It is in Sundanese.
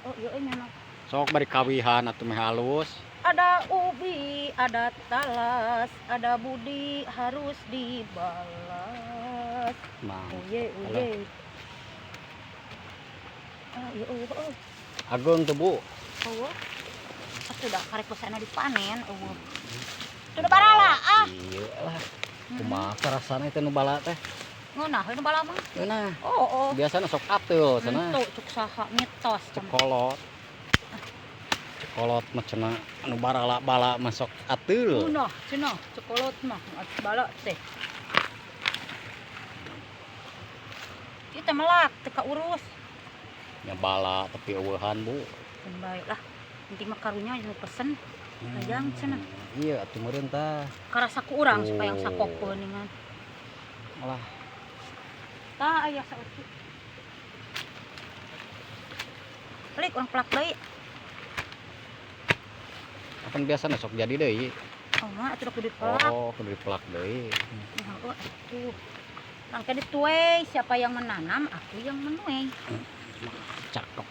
Oh, iya nya mah. Sok bari kawihan atuh meh halus. Ada ubi, ada talas, ada budi harus dibalas. Mang. Uye, uye. Ah, iya, eueuh, euy. Ageung teu, Bu? Eueuh. Atuh da karek kusana dipanen, eueuh. Tuh barala ah. Iya lah. Kumaha rasana itu nu bala teh? Ngeunah nu bala mah. Ngeunah. Oh, oh. Biasana sok ateul cenah. Entu cuk saha mitos. Cekolot. Cekolot mah cenah anu barala bala mah sok ateul. Ngeunah cenah cekolot mah bala teh. Kita melak teu kaurus. Nya bala tapi eueuhan, Bu. Keun bae lah. Penting mah karunya nu pesen. Hayang cenah. Iya atuh meureun tah. Karasa ku urang supaya Oh. sakopeun ningan. Alah. Tah aya saeutik. Pelik urang pelak deui. Apan biasana sok jadi deui. Oh mah atuh kudu dipelak. Oh, kudu dipelak deui. Heeh, atuh. Mangke dituai, siapa yang menanam, aku yang menuai. Cakep.